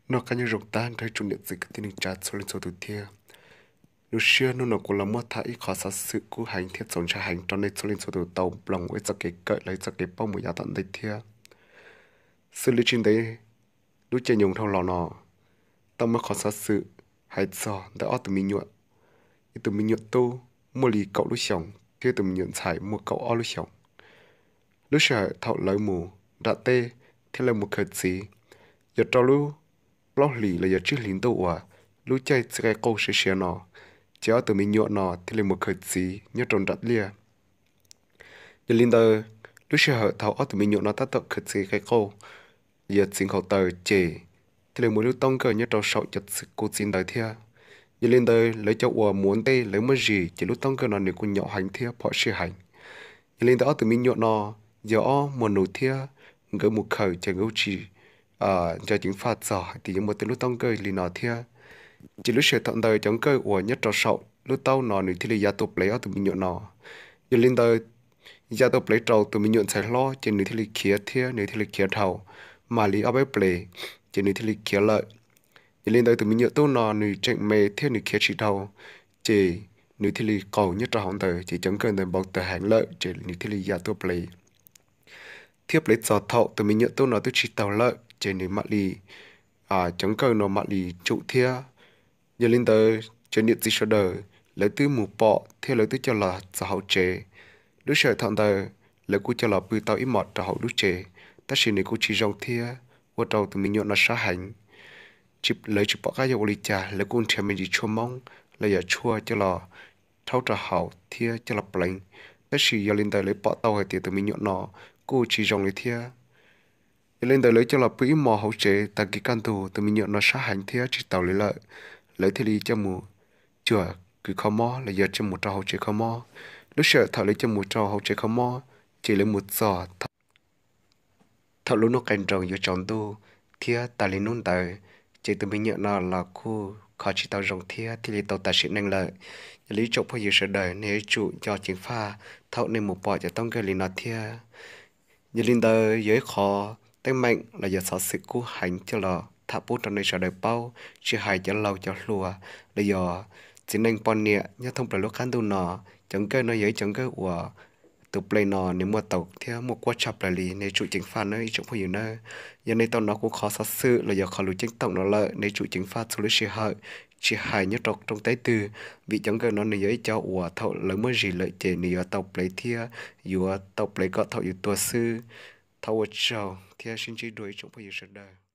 Noj qab nyob zoo tag nrho tsoom niam txiv kwv tij neej tsa txhua leej txhua tus thiab. Lub sij hawm hnub no kuv los muab tham ib qho xov xwm kub heev thiab txaus ntshai heev rau nej txhua leej txhua tus tau mloog ua ib txoj kev kawm los ib txoj kev paub mus yav tom ntej thiab. Xws li tsis ntev lub caij nyoog dhau los no, tau muaj qhov xov xwm hais txog ntawm ob tug me nyuam, ib tug me nyuam tub muaj li kaum lub xyoos thiab ib tug me nyuam ntxhais muaj kaum ob lub xyoos. Lub sij hawm thaum lawv mus nram teb thiab lawv mus khaws txiv, yog rau lub plaub hlis los yog tsib hlis ntuj uas lub caij txiv qaib qauj siav siav no, ces ob tug me nyuam no thiaj li mus khaws txiv nyob rau nram liaj. Yog li ntawd, lub sij hawm thaum ob tug me nyuam no tab tom khaws txiv qaib qauj, yog txiv nkhaus taws ces thiaj li muaj lub taub nkawj nyob rau saum cov txiv kuv txiv ntawd thiab. Yog li ntawd, lawv cov uas mus ua ntej lawv muab zis ces lub taub nkawj no nws kuj nyaum heev thiab phom sij heev. Yog li ntawd, ob tug me nyuam no yog ob muag nus thiab, nkawd mus khaws ces nkawd tsis nco ceev faj txog hais tias yuav muaj tej lub taub nkawj li no thiab. Ces lub sij hawm thaum ntawd cov nkawj uas nyob rau saum lub taub no nws thiaj li ya tuaj plev ob tug me nyuam no. Yog li ntawd, ya tuaj plev rau tus me nyuam ntxhais hlob ces nws thiaj li khiav thiab nws thiaj li khiav dhau, mam li ob peb plev ces nws thiaj li khiav lawm. Yog li ntawd, tus me nyuam tub no nws tseem me thiab nws khiav tsis dhau, ces nws thiaj li qaug nyob rau hauv ntawd ces cov nkawj ntawd npau taws heev lawm ces nws thiaj li ya tuaj plev. Thiab plev txog thaum tus me nyuam tub no twb tsis taug lawm ces nws mam li, cov nkawj no mam li tsum thiab. Yog li ntawd, cov niam txiv sawv daws lawv twb mus pom thiab lawv twb coj los txog hauv tsev. Lub sij hawm thaum ntawd lawv kuj coj los pw tau ib hmos rau hauv lub tsev, tab sis nws kuj tsis zoo thiab ua rau tus me nyuam no sab heev. Lawv tsis pom qab yuav ua li cas, lawv kuj nrhiav me ntsis tshuaj moob los yog tshuaj coj los rhaub rau haus thiab coj los pleev, tab sis yog li ntawd lawv pom tau hais tias tus me nyuam no kuj tsis zoo li thiab. Yog li ntawd, lawv coj los pw ib hmos hauv tsev, tag kis kaj ntug tus me nyuam no sab heev thiab tsis taus li lawm, lawv thiaj li coj mus cuag kws kho mob los yog coj mus rau hauv tsev kho mob. Lub sij hawm thaum lawv coj mus rau hauv tsev kho mob, ces lawv mus txog thaum lub hnub qaij nroos yuav tsaus ntuj thiab tas li hnub ntawd, ces tus me nyuam no los kuj kho tsis tau zoo thiab thiaj li tau tas sim neej lawm. Yog li ib tsoom phooj ywg sawv daws, nej yuav tsum nco ceev faj thaum nej mus pom cov taub nkawj li no thiab. Yog li ntawd, yog ib qhov teeb meem los yog xov xwm kub heev coj los tham pub rau nej sawv daws paub, tsis hais cov laus cov hluas los yog txiv neej poj niam nyob thoob plaws lub qab ntuj no. Cov nkawj no yog ib cov nkawj uas tus pleg no nws muaj taus thiab muaj kuab tshaj plaws li, nej tsum ceev faj nawb ib tsoom phooj ywg nawb. Yog nej tau hnov kuv qhov xov xwm los yog qhov lus ceeb toom no lawm, nej tsum ceev faj txhua lub sij hawm, tsis hais nyob rau rooj teb twg, vim cov nkawj no nws yog ib cov uas thaum lawv muab zis lawm ces nws yuav tau plev thiab yuav tau plev kom thaum yus tuag xwb. Thov ua tsaug thiab sib ntsib dua ib tsoom phooj ywg sawv daws.